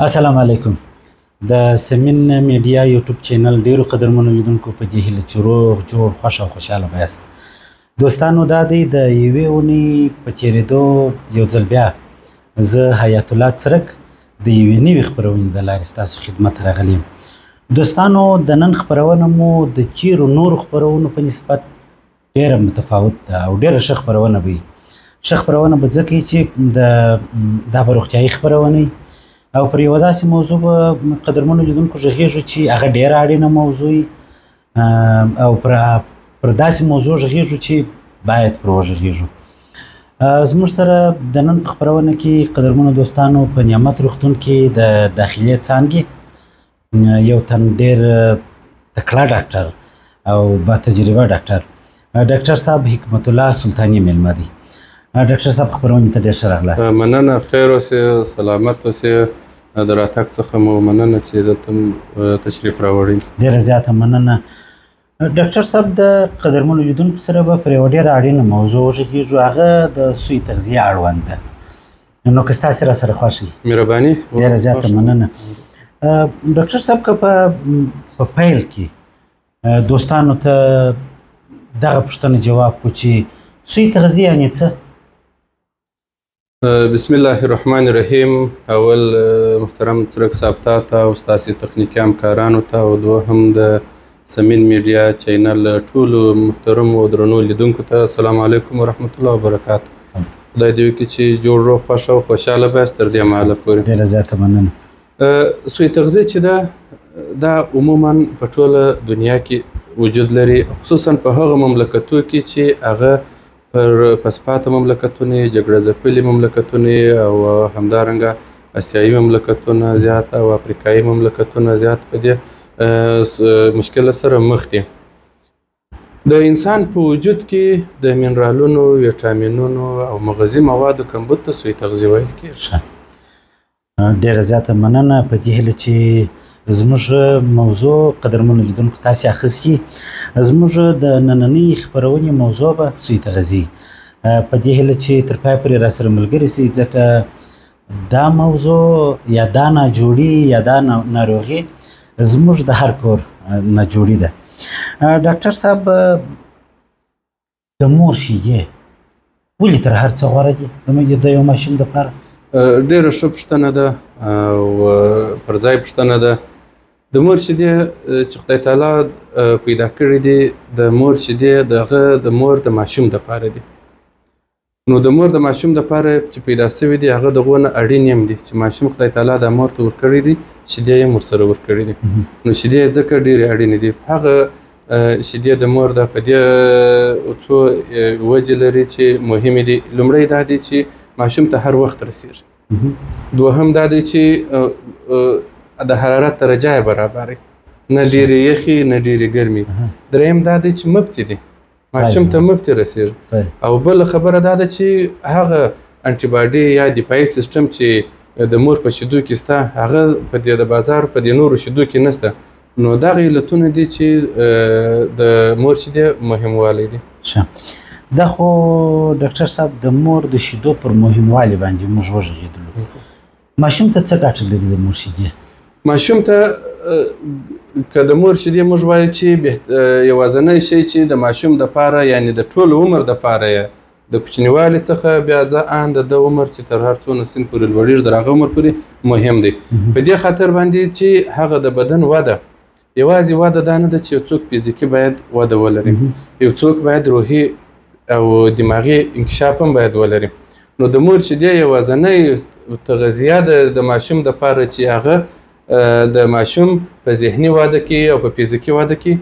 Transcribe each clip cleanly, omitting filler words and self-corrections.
السلام علیکم. د سمین میډیا یوټیوب چینل ډیرو قدرمنو لیدونکو په دې هیله چې روغ جوړ خوښ او خوشحاله به یاست. دوستانو، دا دی د یوې اونۍ په تېرېدو یو ځل بیا زه حیات الله څرک د یوې نوې خپرونې د لارې ستاسو خدمت راغلی یم. دوستانو، د نن خپرونه مو د تېرو نورو خپرونو په نسبت ډېره متفاوت ده او ډېره ښه خپرونه به وي. ښه خپرونه به ځکه وي چې دا به روغتیایي خپرونه وي او پر یوه داسې موضوع به قدرمنو لیدونکو غږېږو چې هغه ډېره اړینه موضوع وي او پر داسې موضوع غږېږو چې باید پر وغږېږو. زموږ سره د نن په خپرونه کې قدرمنو دوستانو په نعمت روغتون کې د داخلي څانګې یو تن ډېر تکړه ډاکټر او با تجربه ډاکټر، ډاکټر صاحب حکمت الله سلطاني مېلمه دی. ډاکټر صاحب، خپرونې ته ډېر ښه راغلاست. مننه، خیر اوسې، سلامت اوسې. د راتګ څخه مو مننه چې دلته تشریف راوړئ. ډېره زیاته مننه ډاکټر صاحب. د قدرمنو لیدونکو سره به پر یوه ډېره اړینه موضوع وغږېږو، هغه د سوء تغذیه اړوند ده. نو که ستاسې را سره خوښ وي. مهرباني، ډېره زیاته مننه ډاکټر صاحب. که په پیل کې دوستانو ته دغه پوښتنه جواب کړو چې سوء تغذیه یعنې څه؟ بسم الله الرحمن الرحیم. اول محترم څرک صاحب تا ته او ستاسې تخنیکي همکارانو ته، او دوهم د سمین میډیا چینل ټولو محترمو او درنو لیدونکو ته السلام علیکم ورحمت الله وبرکاتو. خدای دې وکړي چې جوړ روغ خوښ او خوشحاله به یاست تر دې مهاله پورې. ډېره زیاته مننه. سوء تغذیه چې ده، دا عموما په ټوله دنیا کې وجود لري، خصوصا په هغه مملکتو کې چې هغه پر پسپاته مملکتونه، جګړه ځپلي مملکتونه او همدارنګه اسیایي مملکتونه زیات او افریقایي مملکتونه زیات په دې مشکل سره مخ دي. د انسان په وجود کې د منرالونو، ویټامینونو او مغذي موادو کمبود ته سوء تغذیه ویل کېږي. ډېره زیاته مننه. په دې هیله چې زموږ موضوع قدرمنو لیدونکو تاسې اخیستي. زموږ د نننۍ خپرونې موضوع به سوء تغذیه. په دې هیله چې تر پای پورې را سره ملګري سئ، ځکه دا موضوع یا دا ناجوړي یا دا ناروغي زموږ د هر کور ناجوړي ده. ډاکټر صاحب، د مور شیدې ولې تر هر څه غوره دي د یو ماشوم دپاره؟ ډېره ښه پوښتنه ده او پر ځای پوښتنه ده. د مور شیدې چې خدای تعالی پیدا کړي دي، د مور شیدې د هغه د مور د ماشوم دپاره دي. نو د مور د ماشوم دپاره چې پیدا سوي دي، هغه د هغو نه اړین هم دي چې ماشوم خدای تعالی د مور ته ورکړي دي، شیدې یې هم ورسره ورکړي دي. نو شیدې یې ځکه ډېرې اړینې دي. هغه شیدې د مور ده په دې څو وجې لري چې مهمې دي. لومړی دا دی چې ماشوم ته هر وخت رسېږي. دوهم دا دی چې د حرارت درجه یې برابره، نه ډېرې یخې نه ډېرې ګرمې. دریم دا دی چې مفتې دي، ماشوم ته مفتې رسېږي. او بله خبره دا ده چې هغه انټي یا دفاعي سیستم چې د مور په شیدو کې سته، هغه په دې د بازار په دې نورو شیدو کې نسته. نو دغه علتونه دي چې د مور شیدې مهموالی دي. دا خو ډاکټر صاحب د مور د شیدو پر مهموالي باندې موږ وغږېدلو. ماشوم ته څه ګټه لري د مور شیدې؟ ماشوم ته که د مور شیدې موږ وایو چې یوازنی شی چې د ماشوم دپاره، یعنې د ټول عمر دپاره یې د کوچنیوالي څخه بیا ځه ان د ده عمر چې تر هر څونه سن پورې لوړېږي، تر هغه عمر پورې مهم دی. په دې خاطر باندې چې هغه د بدن وده، یوازې وده دا نه ده چې یو څوک فزیکي باید وده ولري، یو څوک باید روحي او دماغي انکشاف هم باید ولري. نو د مور شیدې یوازنۍ تغذیه ده د ماشوم دپاره چې هغه د ماشوم په ذهني واده کې او په فزیکي واده کې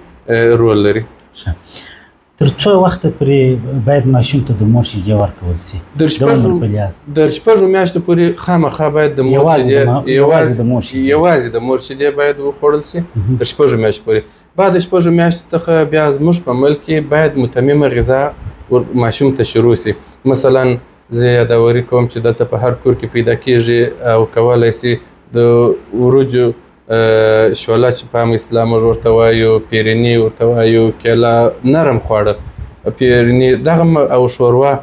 رول لري. تر څو وخته پورې باید ماشوم ته د مور شیدې ورکول سي؟ د 6 میاشتو پورې خامخا باید د مور شیدې، یوازې د مور شیدې باید وخوړل سي تر 6 میاشتو پورې. بعد 6 میاشتو څخه بیا زموږ په ملک کې باید متممه غذا ماشوم ته شروع سي. مثلا زه یادوري کوم چې دلته په هر کور کې پیدا کیږي او کولی سي د وریجو شوله چې په عام اصطلاح موږ ورته وایو، پیرني ورته وایو، کیله، نرم خواړه، پیرني دغه او شوروا،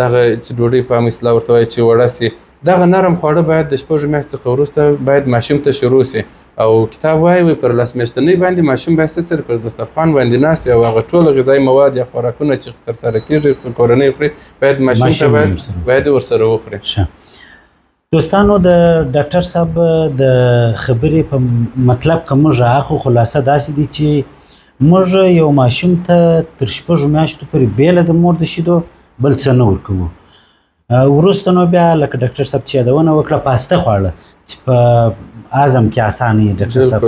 دغه چې ډوډۍ په عام اصطلاح ورته وایو چې وړه سي، دغه نرم خواړه باید د 6 میاشتو څخه وروسته باید ماشوم ته شروع سي. او کتاب وایي وي پر 10 میاشتنۍ باندې ماشوم باید څه پر دسترخوان باندې ناست وي او هغه ټول غذایي مواد یا خوراکونه چې ترسره کېږي کورنۍ خوري باید ماشوم ته باید ورسره وخوري. دوستانو د ډاکټر صاحب د خبرې په مطلب که موږ راخو خلاصه داسې دي چې موږ یو ماشوم ته تر 6 میاشتو پورې بېله د مور د شیدو بل څه نه ورکوو. وروسته نو بیا لکه ډاکټر صاحب چې یادونه وکړه پاسته خواړه چې په هضم کې اسانه وي ډاکټر صاحب،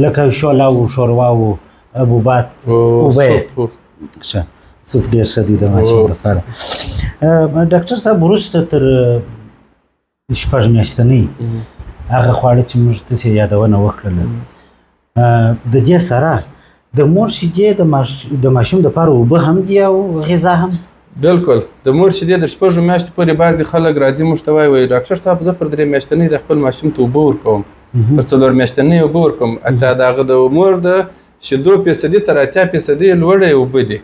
لکه شوله و ښوروا و حبوبات اوبه ښه سوپ ډېر ښه دی د ماشوم دپاره. ډاکټر صاحب وروسته تر 6 میاشتنۍ هغه خواړه چې موږ تاسې یادونه وکړله د دې سره د مور شیدې د ماشوم دپاره اوبه هم دي او غذا هم؟ بالکل د مور شیدې د 6 میاشتو پورې بعضې خلک راځي موږ ته وایي ډاکټر صاحب زه پر 3 میاشتنۍ د خپل ماشوم ته اوبه ورکوم، پر 4 میاشتنۍ اوبه ورکوم، حتی د هغه د مور د شیدو فیصدي تر 80% لوړې اوبه دي.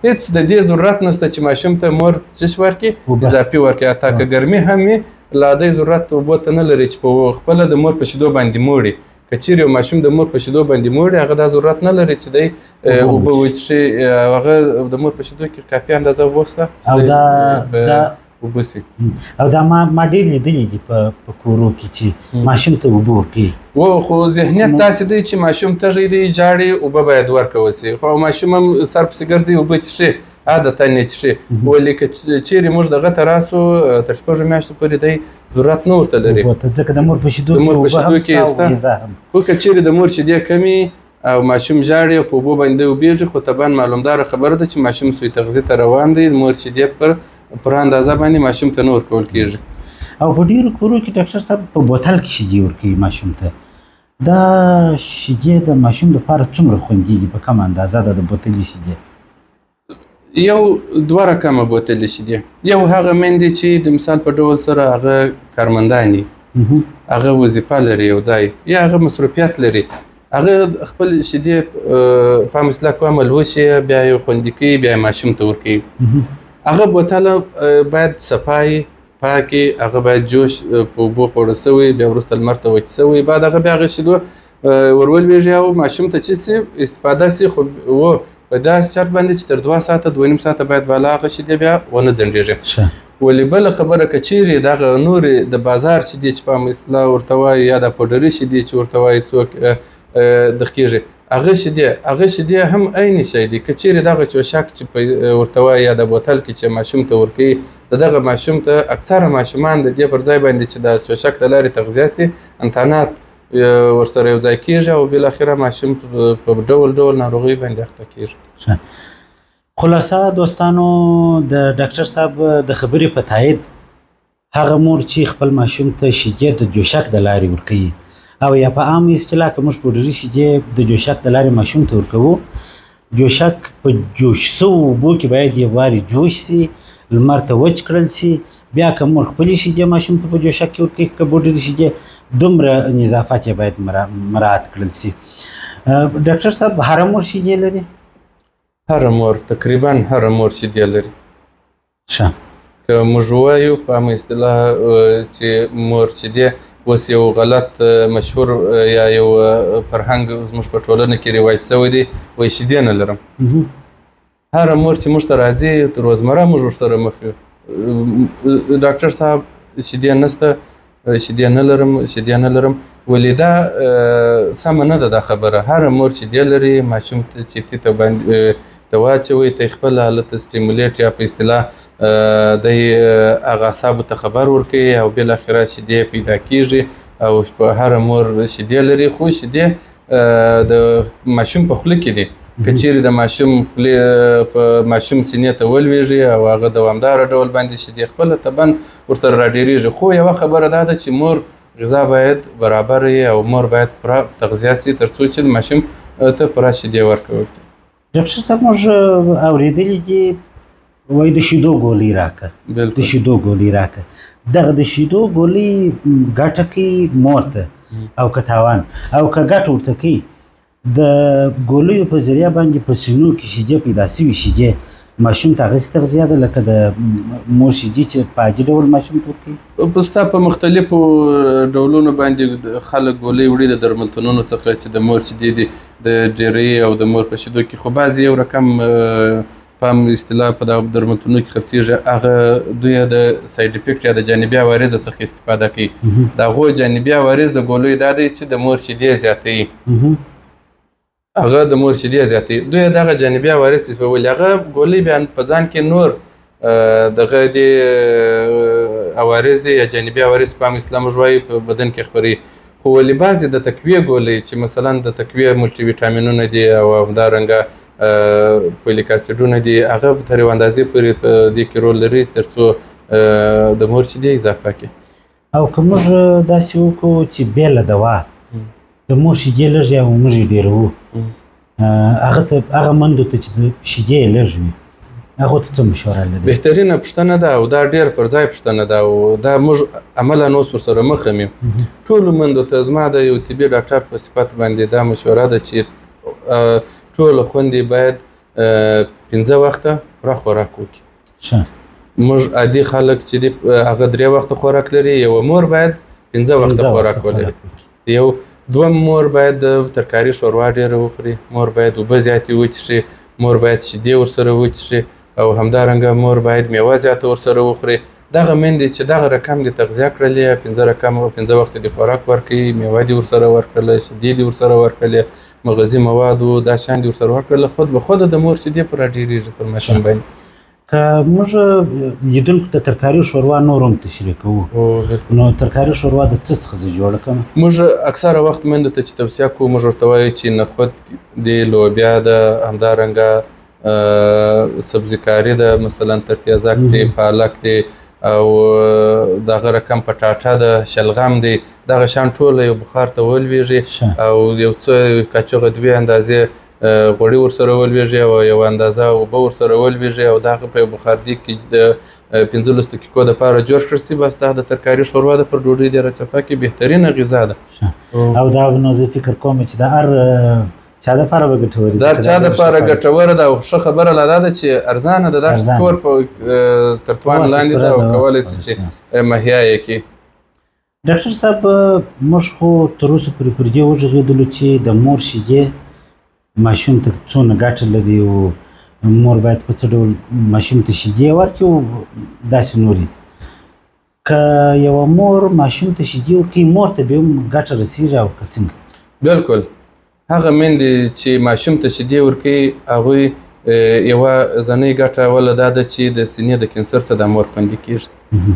هیڅ د دې ضرورت نشته چې ماشوم ته مور څه شي ورکړي، اضافي ورکړي، حتی که ګرمي هم وي لا دی ضرورت اوبو ته نه لري چې په خپله د مور په شیدو باندې موړي. که چیرې یو ماشوم د مور په شیدو باندې موړي هغه دا ضرورت نه لري چې دی اوبه وڅښي، هغه د مور په شیدو کې کافي اندازه اوبه شته او دا اوبه سي. او دا ما ډېر لیدلي دي په کورو کې چې ماشوم ته اوبه ورکوي. خو ذهنیت داسې دی چې ماشوم تږی دی ژاړي اوبه باید ورکول سي، خو ماشوم هم سر پسې ګرځي اوبه څښي عادتا یې څښي، ولې که چیرې موږ دغه ته راسو تر 6 میاشتو پورې دی ضرورت نه ورته لري، ځکه د مور په شیدو کې اوبه هم شته او غذا هم. خو که چیرې د مور شیدې کمې او ماشوم ژاړي او په اوبو باندې اوبېږي، خو طبعا معلومداره خبره ده چې ماشوم سوء تغذیې ته روان دی، مور شیدې پر اندازه باندې ماشوم ته نه ورکول کېږي. او په ډېرو کورو کې ډاکټر صاحب په بوتل کې شیدې ورکوي ماشوم ته، دا شیدې د ماشوم دپاره څومره خوندي دي، په کومه اندازه ده د بوتلي شیدې؟ یو 2 رقمه بوتلي شیدې، یو هغه میندې چې د مثال په ډول سره هغه کارمندان دي، هغه وظیفه لري یو ځای یا هغه مصروفیت لري، هغه خپل شیدې په اصطلاح کومه لوشي بیا یې خوندي کوي بیا یې ماشوم ته ورکوي. هغه بوتله باید صفای پاکې، هغه باید جوش په اوبو خوړه سوی بیا وروسته لمر ته وچ سوی، بعد هغه بیا هغه شیدو ورولوېږي او ماشوم ته چې سي استفاده سي، خو و په داسې شرط باندې چې تر 2 ساعته 2.5 ساعته باید بالا هغه شیدې بیا ونه ځنډېږي. ولې بله خبره که چیرې دغه نورې د بازار شیدې چې په اصطلاح ورته وایي یا د پوډري شیدې چې ورته وایي څوک دغه کېږي، هغه شیدې هم عین شی دی. که چیرې دغه چوشک چې ورته وایي یا د بوتل کې چې ماشوم ته ورکوي، د دغه ماشوم ته اکثره ماشومان د دې پر ځای باندې چې د چوشک د لارې تغذیه سي انتانات ورسره یو ځای کېږي او بالاخره ماشوم په ډول ډول ناروغۍ باندې اخته کېږي. خلاصه دوستانو د ډاکټر صاحب د خبرې په تایید هغه مور چې خپل ماشوم ته شیدې د جوشک د لارې ورکوي او یا په عام اصطلاح که موږ پوډري شیدې د جوشک د لارې ماشوم ته ورکوو، جوشک په جوش سوو اوبو کې باید یو وارې جوش سي، لمر ته وچ کړل سي، بیا که مور خپلې شیدې ماشوم ته په جوشک کې ورکوي که پوډري شیدې، دومره نظافت یې باید مراعات کړل سي. ډاکټر صاحب هره مور شیدې لري؟ هره مور تقریبا هره مور شیدې لري. ښه که موږ ووایو په عامه اصطلاح چې مور شیدې اوس یو غلط مشهور یا یو فرهنګ زموږ په ټولنه کې رواج سوی دی، وایي شیدې نه لرم. هره مور چې موږ ته راځي روزمره موږ ورسره مخ یو، ډاکټر صاحب شیدې نشته، شیدې نه لرم، شیدې نه لرم. ولې دا سمه نه ده دا خبره. هره مور شیدې لري، ماشوم ته چې تي ته باندې ته واچوي، ته خپل حالت stimulate یا په اصطلاح دی هغه اعصابو ته خبر ورکوي او بالاخره شیدې پیدا کېږي او په هره مور شیدې لري. خو شیدې د ماشوم په خوله کې دي، که چیرې د ماشوم خولې په ماشوم سینې ته ولوېږي او هغه دوامداره ډول باندې شیدې خپله طبعا ورسره راډېرېږي. خو یوه خبره دا ده چې مور غذا باید برابره وي او مور باید پوره تغذیه سي تر څو چې ماشوم ته پوره شیدې ورکول. ډاکټر صاحب موږ اورېدلي دي وایي د شیدو ګولۍ راکړه، د شیدو ګولۍ راکړه. دغه د شیدو ګولۍ ګټه کوي مور ته او که تاوان، او که ګټه ورته کوي د ګولیو په ذریعه باندې په سینو کې شیدې پیدا سوي شیدې ماشوم ته هغسې تغذیه ده لکه د مور شیدې چې په عادي ډول ماشوم ته ورکوي؟ پسته په مختلفو ډولونو باندې خلک ګولۍ وړي د درملتونونو څخه چې د مور شیدې دي د ډېرۍ او د مور په شیدو کې، خو بعضې یو رقم پام اصطلاح په دغه درملتونو کې خرڅېږي، هغه دوی د side effect یا د جانبي عوارضو څخه استفاده کوي. د هغو جانبي عوارض د ګولیو دا دی چې د مور شیدې زیاتوي، هغه د مور شیدې زیاتوي. دوی دغه جانبي عوارض چې ولې هغه ګولۍ بیا په ځان کې نور دغه دي عوارض دي یا جانبي عوارض په عام اصطلاح موږ وایو په بدن کې خپروي. خو ولې بعضې د تقویې ګولۍ چې مثلا د تقویې ملټي ویټامینونه دي او همدارنګه فولیک اسیدونه دي، هغه تر یو اندازې پورې په دې کې رول لري تر څو د مور شیدې اضافه کړي. او که موږ داسې وکړو چې بې له دوا د مور شیدې لږ او موږ یې ډېروو، هغه ته هغه مندو ته چې د شیدې یې لږ وي هغو ته څه مشوره لري؟ بهترینه پوښتنه ده او دا ډېر پر ځای پوښتنه ده او دا موږ عملاً اوس ورسره مخ یو. ټولو مندو ته زما د یو طبي ډاکټر په صفت باندې دا مشوره ده چې ټول خوندې باید 5 وخته پوره خوراک وکړي. موږ عادي خلک چې دي هغه 3 وخته خوراک لري، یوه مور باید 5 وخته خوراک ولري. یو دوم مور باید د ترکاري ښوروا ډېره وخوري، مور باید اوبه زیاتې وڅښي، مور باید شیدې ورسره وڅښي او همدارنګه مور باید میوه زیاته ورسره وخوري. دغه میندې چې دغه رقم دې تغذیه کړلې، 5 رقم 5 وخته دې خوراک ورکوي، میوه دې ورسره ورکړله، شیدې دې ورسره ورکړلې، مغزي مواد و دا شیان دې ورسره ورکړله، خود به خوده د مور شیدې پر راډېرېږي پر ماشوم باندې. که موږ لیدونکو ته ترکاري ښوروا نور هم تشریح کوو، نو ترکاري ښوروا د څه څخه زه جوړه کړم؟ موږ اکثره وخت میندو ته چې توصیه کوو، موږ ورته وایو چې نخود دی، لوبیا ده، همدارنګه سبزیکاري ده، مثلا ترتیزک دی، پالک دی او دغه رقم پټاټه ده، شلغم دی، دغه شیان ټول یو بخار ته ولوېږي او یو څه کاچوغه دوې اندازې غوړي ورسره ولوېږي او یوه اندازه اوبه ورسره ولوېږي او دغه په یو بخار دیګ کې د 15 دقیقو دپاره جوړ کړل شي، بس دا د ترکاري ښوروا ده، پر ډوډۍ دې راچپه کړي، بهترینه غذا ده. او دا نو زه فکر کوم چې د هر چا دپاره به ګټور وي. د هر چا دپاره ګټوره ده او ښه خبره لا دا ده چې ارزانه ده، دا کور په تر توان لاندې ده او کولی شي چې مهیا یې کړي. ډاکټر صاحب، موږ خو تر اوسه پورې پر دې وغږېدلو چې د مور شیدې ماشوم ته څونه ګټه لري او مور باید په څه ډول ماشوم ته شیدې ورکړي او داسې نورې. که یوه مور ماشوم ته شیدې ورکوي، مور ته بیا هم ګټه رسېږي او که څنګه؟ بلکل، هغه میندې چې ماشوم ته شیدې ورکوي هغوی یوه ځنۍ ګټه اوله دا ده چې د سینې د کینسر څخه دا مور خوندي کېږي.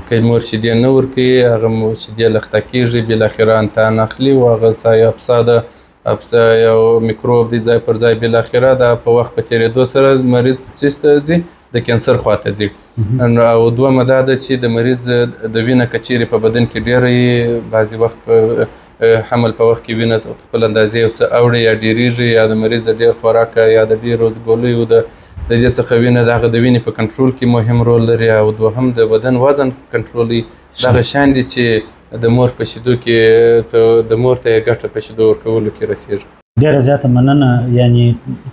که مور شیدې نه ورکوي هغه شیدې لخته کېږي، بالاخره انتان اخلي او هغه ځای ابسا ده، ابسا یو میکروب دی ځای پر ځای، بالاخره دا په وخت په تېرېدو سره مریض چې ته ځي د کینسر خواته ځي. او دومه دا ده چې د مریض د وینه که چیرې په بدن کې ډېره وي، بعضې وخت په حمل په وخت کې وینه خپل اندازې یو څه اوړي یا ډېرېږي، یا د مریض د ډېر خوراکه یا د ډېرو ګولیو د دې څخه وینه د هغه د وینې په کنټرول کې مهم رول لري. او دوهم د بدن وزن کنټرولوي. دغه شیان دي چې د مور په شیدو کې د مور ته یې ګټه په شیدو ورکولو کې رسېږي. ډېره زیاته مننه. یعنی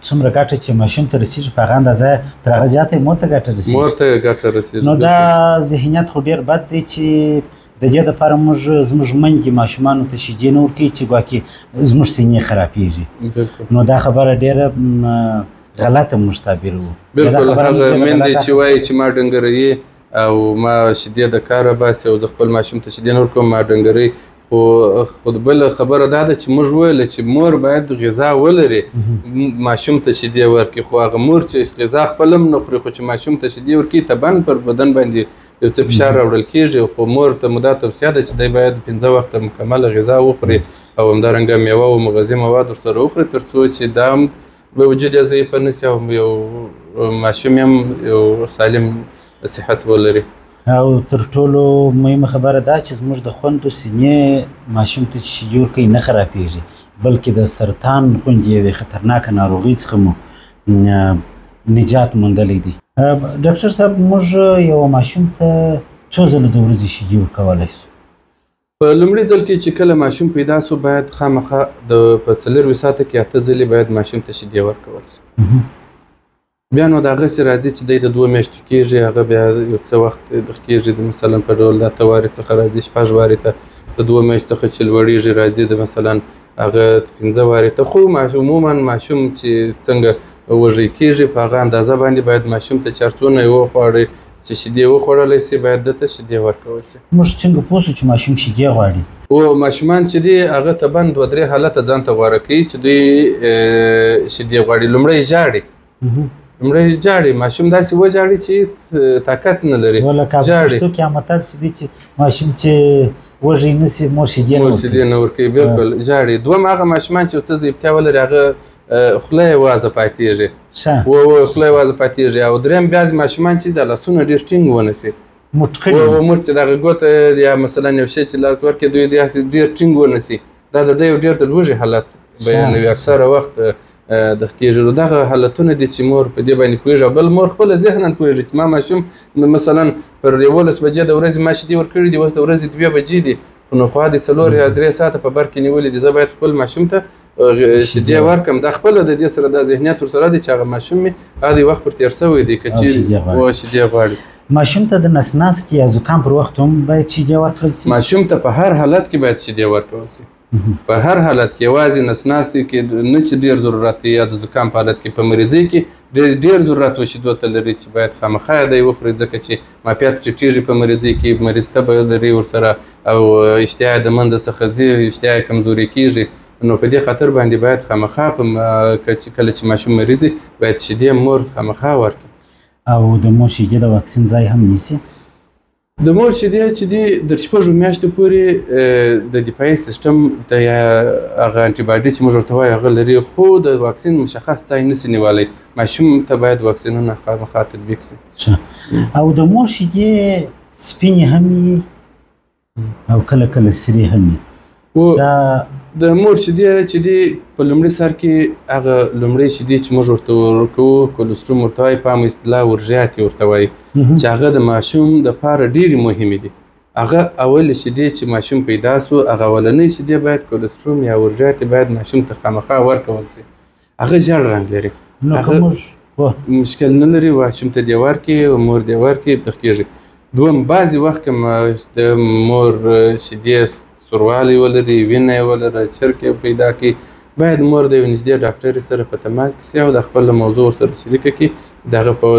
څومره ګټه چې ماشوم ته رسېږي په هغه اندازه تر هغه زیاته مور ته ګټه رسېږي. مور ته ګټه رسېږي. نو دا ذهنیت خو ډېر بد دی چې د دې دپاره موږ زموږ میندې ماشومانو ته شیدې نه ورکوي چې ګواکې زموږ سینې خرابېږي. نو دا خبره ډېره غلطه موږ تعبیروو. بلکل، هغه میندې چې وایي چې ما ډنګروي او ما شیدې د کاره باسي او زه خپل ماشوم ته شیدې نه ورکوم، ما ډنګروي، خو بله خبره دا ده چې موږ ویل چې مور باید غذا ولري، ماشوم ته شیدې ورکړي، خو هغه مور چې غذا خپل هم نه خوري خو چې ماشوم ته شیدې ورکړي طبعا پر بدن باندې یو څه فشار راوړل کېږي. خو مور ته مو دا توصیه ده چې دی باید 5 وخته مکمله غذا وخوري او همدارنګه میوه او مغذي مواد ورسره وخوري تر څو چې دا هم به وجود یې ضعیفه نه شي او یو ماشوم یې هم یو سالم صحت ولري. او تر ټولو مهمه خبره دا چې زموږ د خوندو سینې ماشوم ته چې شیدې ورکوي نه خرابېږي، بلکې د سرطان غوندې یوې خطرناکه ناروغۍ څخه مو نجات موندلی دی. ډاکټر صاحب، موږ یوه ماشوم ته څو ځله د ورځې شیدې ورکولی شو؟ په لومړي ځل کې چې کله ماشوم پیدا سو باید خامخا د په 24 ساعته کې 8 ځلې باید ماشوم ته شیدې ورکول شي. بیا نو د هغسې راځي چې دی د 2 میاشتو کېږي، هغه بیا یو څه وخت کېږي، د مثلا په ډول د 8 وارې څخه راځي 6 وارې ته، د 2 میاشتو څخه چې لوړېږي راځي د مثلا هغه 5 وارې ته. خو عموما ماشوم چې څنګه وږی کېږي په هغه اندازه باندې باید ماشوم ته چې هر څونه یې وخواړي چې شیدې وخوړلی سي باید ده ته شیدې ورکول سي. موږ څنګه پوه سو چې ماشوم شیدې غواړي؟ او ماشومان چې دي هغه طبعا 2 3 حالته ځان ته غوره کوي چې دوی شیدې غواړي. لومړی ژاړي، لومړی ژاړي، ماشوم داسې وژاړي چې هېڅ طاقت نه لري. لکه پښتو کې متل چې دی چې ماشوم چې وږی نه سي مور شیدې نه ورکوي، مور شیدې نه ورکوي، بالکل ژاړي. دویم هغه ماشومان چې یو څه ضعیفتیا ولري هغه خوله یې وازه پاتېږي، خوله یې وازه پاتېږي. او دریم بیا ماشومان چې د لاسونه ډېر ټینګ ونیسي، موټ کړي، موټ چې دغه ګوته یا مثلا یو شی چې لاس ورکړي دوی داسې ډېر ټینګ ونیسي، دا د ده یو ډېر د لوږې حالت بیانوي، اکثره وخت د کېږي. نو دغه حالتونه دي چې مور په دې باندې پوهېږي. او بل مور خپله ذهناً پوهېږي چې ما ماشوم مثلا پر 11 بجې د ورځې ما شیدې ورکړي دي، اوس د ورځې 2 بجې دي، نو خوا دې 4 یا 3 ساعته په بر کې نیولي دي، زه باید خپل ماشوم ته شیدې ورکړم. دا خپله د دې سره دا ذهنیت ورسره دی چې هغه ماشوم مې هغه وخت پر تېر سوی دی که چېرې شیدې غواړي. ماشوم ته د نسناستي یا زکام پر وخت هم باید شیدې ورکړل سي؟ ماشوم ته په هر حالت کې باید شیدې ورکول سي، په هر حالت کې، یوازې نسناستي کې نه چې ډېر ضرورت دی، یا د زکام په حالت کې، په مریضۍ کې ډېر ضرورت و شیدو ته لري چې باید خامخا یې دی وخوري، ځکه چې معافیت ټیټېږي په مریضۍ کې، مریض تبه لري ورسره او اشتها یې د منځه څخه ځي، اشتها یې کمزورې کېږي. نو په دې خاطر باندې باید خامخا کله چې ماشوم مریض وي باید شیدې مور خامخا ورکړي. او د مور شیدې د واکسین ځای هم نیسي؟ د مور شیدې چې دي د 6 میاشتو پورې د دفاعي سیستم د هغه انټي باډي چې موږ ورته وایو هغه لري، خو د واکسین مشخص ځای نسي نیولی، ماشوم ته باید واکسینونه خامخا تطبیق سي. او د مور شیدې سپینې هم وي او کله کله سرې هم وي. دا د مور شیدې چې دي په لومړي سر کې هغه لومړۍ شیدې چې موږ ورته ورکوو کولسټروم ورته وایي، په عامه اصطلاح ورژیاتې ورته وایي، چې هغه د ماشوم دپاره ډېرې مهمې دي. هغه اولې شیدې چې ماشوم پیدا سو هغه اولنۍ شیدې باید کولسټروم یا ورژیاتې باید ماشوم ته خامخا ورکول سي. هغه ژړ رنګ لري، نو که موږ مشکل نه لري، ماشوم ته دې ورکړي او مور دې ورکړي کېږي. دویم بعضې وخت که د مور شیدې سوروالی ولري، وینه یې ولره، چرک یې پیدا کړي، باید مور د یو نږدې ډاکټر سره په تماس کې سي او د خپل موضوع ورسره شریکه کړي. د هغه په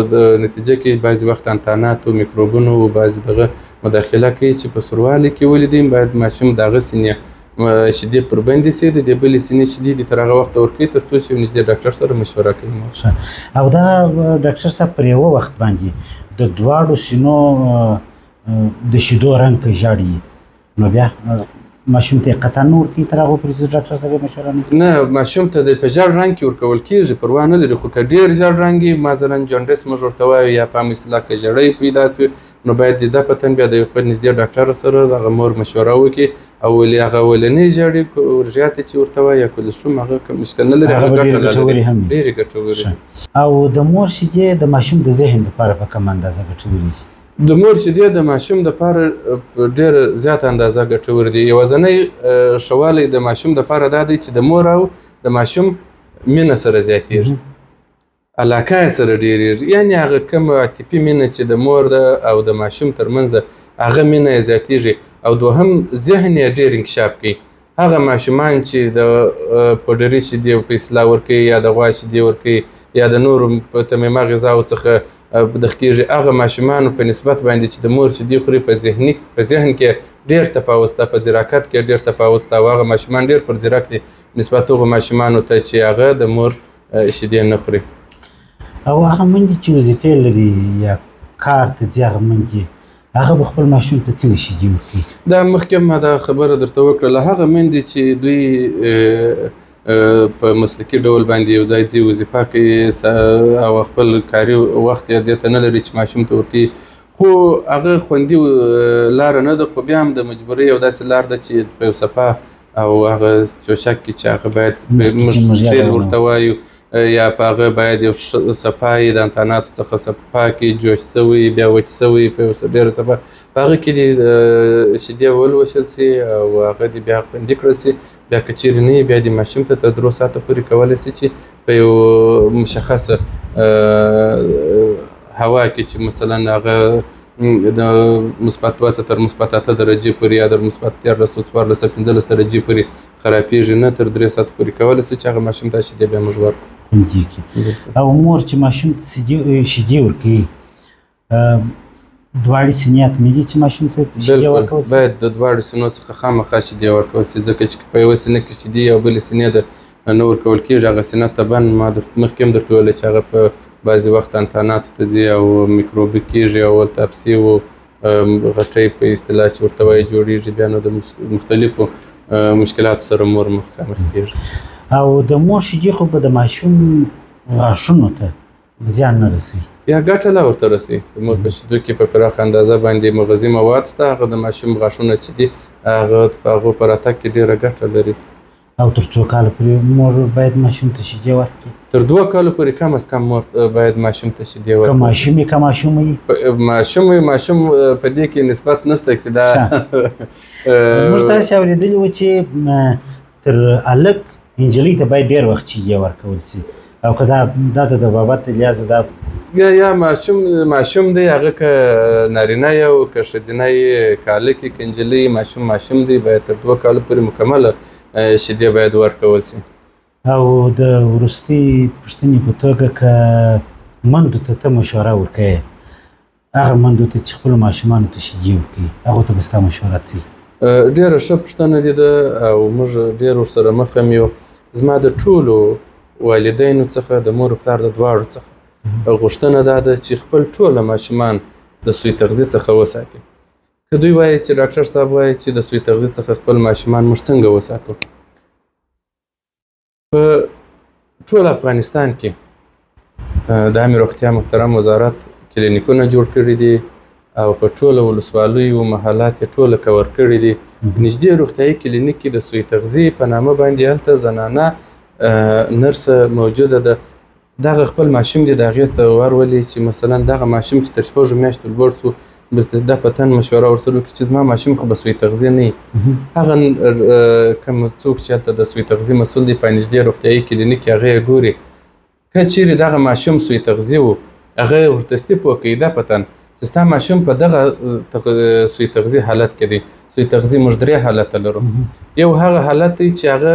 نتیجه کې بعضې وخت انتاناتو، میکروبونو او بعضې دغه مداخله کوي چې په سوروالي کې ولیدي، باید ماشوم د هغه سینې شیدې پر بندې سي، د دې بلې سینې شیدې دې تر هغه وخته ورکوي تر څو چې یو نږدې ډاکټر سره مشوره کوي. او دا ډاکټر صاحب پر یوه وخت باندې د دواړو سینو د شیدو رنګ که ژاړي نو بیا ماشوم ته یې قطعا نه ورکوي تر هغو پورې چې ډاکټر سره مشوره نه کوي؟ نه، ماشوم ته د په ژړ رنګ کې ورکول کېږي، پروا نه لري، خو که ډېر ژړ رنګ وي، مثلا جونډس موږ ورته وایو یا په عامه اصطلاح که ژړی پیدا سي، نو باید د ده په تن بیا د یو خپل نږدې ډاکټر سره دغه مور مشوره وکړي. او ولې هغه اولنۍ ژړې ورژیاتې چې ورته وایي یا کولسټروم هغه کوم مشکل نه لري، هغه ګټه لري، ډېرې ګټورې. او د مور شیدې د ماشوم د ذهن دپاره په کومه اندازه ګټورې دي؟ د مور شیدې د ماشوم دپاره ډېره زیاته اندازه ګټور دي. یوازنی ښه والی د ماشوم دپاره دا دی چې د مور او د ماشوم مینه سره زیاتېږي، علاقه یې سره ډېرېږي، یعنې هغه کوم عاطفي مینه چې د مور ده او د ماشوم ترمنځ ده هغه مینه یې زیاتېږي. او دوهم ذهن یې ډېر انکشاف کوي. هغه ماشومان چې د پوډري شیدې په اصطلاح ورکوي یا د غوا شیدې ورکوي یا د نورو په تمیمه غذاو څخه دغه کېږي، هغه ماشومانو په نسبت باندې چې د مور شیدې خوري په ذهن کې ډېر تفاوت شته، په ځیراکت کې ډېر تفاوت شته، او هغه ماشومان ډېر پر ځیرک دي نسبت هغو ماشومانو ته چې هغه د مور شیدې نه خوري. او هغه میندې چې وظیفې لري یا کار ته ځي، هغه میندې هغه به خپل ماشوم ته څنګه شیدې ورکوي؟ دا مخکې ما دا خبره درته وکړله، هغه میندې چې دوی په مسلکي ډول باندې یو ځای ځي، وظیفه کوي او خپل کاري وخت یې دې ته نه لري چې ماشوم ته ورکوي، خو هغه خوندي لاره نه ده، خو بیا هم د مجبورۍ یو داسې لار ده چې په یو صفا او هغه چوشک کې چې هغه باید موږ ټیل ورته وایو یا په هغه باید یو صفا یې د انتاناتو څخه صفا کې جوش سوی بیا وچ سوی په یو ډېره صفا په هغه کې دې شیدې ولوشل سي او هغه دې بیا خوندي کړل سي. بیا که چیرې نه وي بیا دې ماشوم ته تر 3 ساعته پورې کولی سي چې په یو مشخصه هوا کې چې مثلا هغه د +2 تر +8 درجې پورې یا تر +13 14 15 درجې پورې خرابېږي نه، تر 3 ساعتو پورې کولی شو چې هغه ماشوم ته شیدې بیا موږ ورکړو. خوندي کړي. او مور چې ماشوم ته شیدې ورکوي، دواړې سینې حتمي دي چې ماشوم ته شیدې ورکول شي؟ باید د دواړو سینو څخه خامخا شیدې ورکول شي، ځکه چې په یوه سینه کې شیدې او بلې سینې د نه ورکول کېږي، هغه سینه طبعا ما مخکې هم درته ویل چې هغه په بعضې وخت انتاناتو ته ځي او میکروبي کېږي او هلته اپسې و غټۍ په اصطلاح چې ورته وایي جوړېږي، بیا نو د مختلفو مشکلاتو سره مور مخامخ کېږي. او د مور شیدې خو به د ماشوم غاښونو ته زیان نه رسوي؟ یا ګټه لا ورته رسوي. د مور په شیدو کې په پراخه اندازه باندې مغذي مواد شته، هغه د ماشوم غاښونه چې دي هغه په هغو په راتګ کې ډېره ګټه لري. او تر څو کالو پورې مور باید ماشوم ته شیدې ورکړي؟ تر 2 کالو پورې کم از کم مور باید ماشوم ته شیدې ورکړي. که ماشوم یې که ماشوم وي؟ ماشوم په دې کې نسبت نشته چې دا موږ داسې اورېدلي وو چې تر هلک نجلۍ ته باید ډېر وخت شیدې ورکول شي، او که دا د بابت لحاظه دا یا ماشوم دی، هغه که نارینه یې او که ښځینه یې، که هلک یې که نجلۍ، ماشوم دی، باید تر 2 کالو پورې مکمله شیدې باید ورکول شي. او د وروستۍ پوښتنې په توګه، که مندو ته ته مشوره ورکوې، هغه مندو ته چې خپلو ماشومانو ته شیدې ورکوي، هغو ته به ستا مشوره څه وي؟ ډېره ښه پوښتنه دي ده او موږ ډېر ورسره مخ هم یو. زما د ټولو والدینو څخه، د مور او پلار د دواړو څخه غوښتنه دا ده چې خپل ټوله ماشومان د سوء تغذیې څخه وساتي. که دوی وایي چې ډاکټر صاحب وایي چې د سوء تغذیې څخه خپل ماشومان موږ څنګه وساتو، په ټول افغانستان کې د عامې روغتیا محترم وزارت کلینیکونه جوړ کړي دي او په ټوله ولسوالیو او محلات یې ټوله کور کړي دي. نږدې روغتیایي کلینیک کې د سوء تغذیې په نامه باندې هلته زنانه نرسه موجوده ده. دغه خپل ماشوم دی د هغې ته ورولي چې مثلا دغه ماشوم چې تر 6 میاشتو لوړ سو، بس د په تن مشوره ورسره وکړي چې زما ماشوم خو به سوء تغذیه نه وي. هغه کوم څوک چې هلته د سوء تغذیې مسؤل دی په نږدې روغتیایي کلینیک کې، هغه یې ګوري. که چیرې دغه ماشوم سوء تغذیه و، هغه یې ورته پوه کوي دا په تن چې ستا ماشوم په دغه سوء تغذیې حالت کې دی. سوء تغذیې موږ 3 حالته لرو. یو هغه حالت دی چې هغه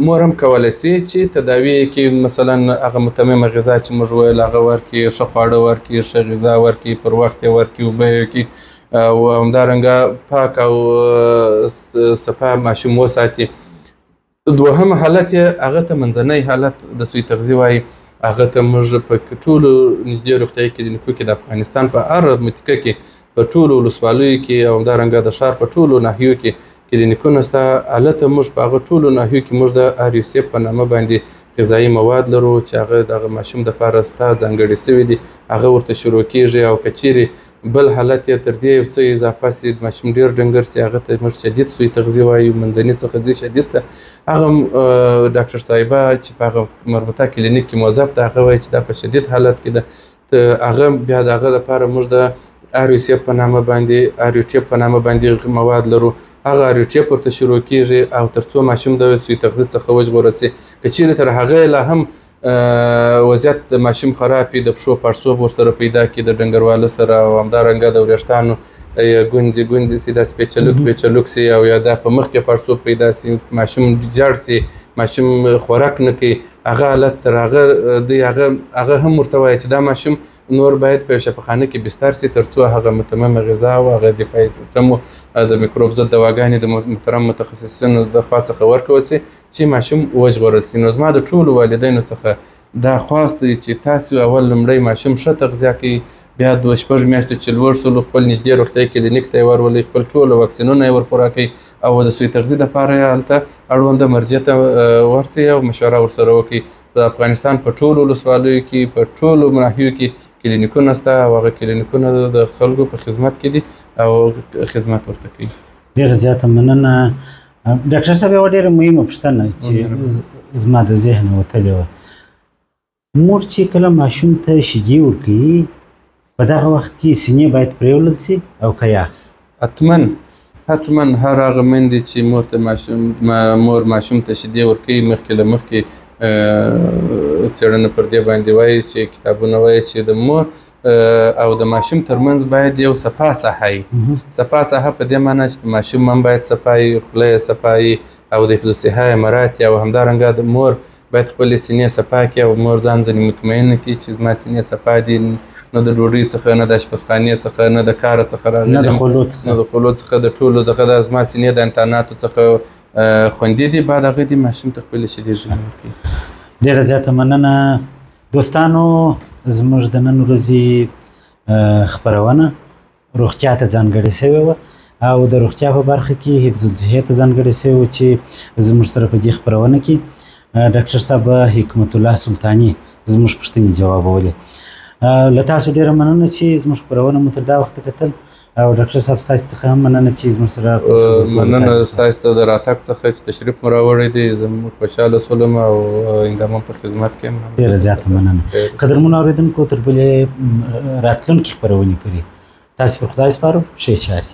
مور هم کولی شي چې تداوي یې کړي، مثلا هغه متممه غذا چې موږ ویل هغه ورکړي، ښه خواړه ورکړي، ښه غذا ورکړي، پر وخت یې ورکړي، اوبه یې ورکړي، او همدارنګه پاک او صفا ماشوم وساتي. دوهم حالت یې هغه ته منځنی حالت د سوء تغذیې وایي. هغه ته موږ په ټولو نږدې روغتیایي کلینیکو کې د افغانستان په هره منطقه کې، په ټولو ولسوالیو کې او همدارنګه د ښار په ټولو ناحیو کې کلینیکونه شته. هلته موږ په هغه ټولو ناحیو کې موږ د ار یو سي په نامه باندې غذایي مواد لرو چې هغه دغه ماشوم دپاره ستا ځانګړي سوي دي، هغه ورته شروع کېږي. او که چیرې بل حالت یې تر دې یو څه اضافه سي، ماشوم ډېر ډنګر سي، هغه ته موږ شدید سوء تغذیه وایو، منځني څخه ځي شدید ته. هغه ډاکټر صاحبه چې په هغه مربوطه کلینیک کې موظف ده، هغه وایي چې دا په شدید حالت کې ده. هغه بیا د هغه دپاره موږ د ار یو سي په نامه باندې، ار یو ټیپ په نامه باندې مواد لرو. هغه ار یو ټیپ ورته شروع کېږي او تر څو ماشوم د سوء تغذیې څخه وژغورل سي. که چیرې تر هغه لا هم وضعیت د ماشوم خراب وي، د پښو پړسوب ورسره پیدا کړي، د ډنګرواله سره او همدارنګه د وریښتانو ګوندې ګوندې سي، داسې پیچلوک پیچلوک سي، او یا دا په مخ کې پړسوب پیدا سي، ماشوم جړ سي، ماشوم خوراک نه کوي، هغه حالت تر هغه دی، هغه هم ورته وایي چې دا ماشوم نور باید په شفاخانه کې بستر سي تر څو هغه متممه غذا او هغه دفاعي سیستم د میکروب ضد دواګانې د محترم متخصصینو د خوا څخه ورکول سي چې ماشوم وژغورل سي. نو زما د ټولو والدینو څخه دا خواست دی چې تاسو اول لومړی ماشوم ښه تغذیه کړئ، بیا 2-6 میاشتې چې لوړ سولو خپل نږدې روغتیایي کلینیک ته یې ورولئ، خپل ټول واکسینونه یې ورپوره کړئ او د سوء تغذیې دپاره یې هلته اړونده مرجع ته ورسئ او مشوره ورسره وکړئ. د افغانستان په ټولو ولسوالیو کې، په ټولو ناحیو کې کلینیکونه شته او هغه کلینیکونه د خلکو په خدمت کې دي او خدمت ورته کوي. ډېره زیاته مننه ډاکټر صاحب. یوه ډېره مهمه پوښتنه چې زما د ذهنه وتلې وه، مور چې کله ماشوم ته شیدې ورکوي په دغه وخت کې سینې باید پرېولل سي او که یا؟ حتما هر هغه میندې چې مور ماشوم ته شیدې ورکوي، مخکې له مخکې څېړنه پر دې باندې وایي چې کتابونه وایي چې د مور او د ماشوم ترمنځ باید یو صفا ساحه وي. صفا ساحه په دې معنی چې د ماشوم هم باید صفا وي، خوله یې صفا وي او د حفظ الصحه یې مراعات او همدارنګه د مور باید خپلې سینې صفا کړي او مور ځان ځنې مطمئنه کړي چې زما سینې صفا دي، نه د ډوډۍ څخه، نه د اشپزخانې څخه، نه د کاره څخه راغلي، نه د خولو څخه، نه د خولو څخه، د ټولو دغه د زما سینې د انتاناتو څخه خوندي دي. بعد هغه دې ماشوم ته خپلې شیدې ځینې ورکوي. ډېره زیاته مننه دوستانو. زموږ د نن ورځې خپرونه روغتیا ته ځانګړې شوې وه او د روغتیا په برخه کې حفظ الصحې ته ځانګړې شوې وه چې زموږ سره په دې خپرونه کې ډاکټر صاحب حکمت الله سلطاني زموږ پوښتنې جوابولې. له تاسو ډېره مننه چې زموږ خپرونه مو تر دا وخته کتل او ډاکټر صاحب ستاسو څخه هم مننه چې زموږ سره مننه ستاسو د راتګ څخه چې تشریف مو راوړی دی، زه خوشحاله سولم او آینده هم په خدمت کې یم. ډېره زیاته مننه. قدرمنو اورېدونکو، تر بلې راتلونکې خپرونې پورې تاسې پر خدای سپارو. ښې چارې.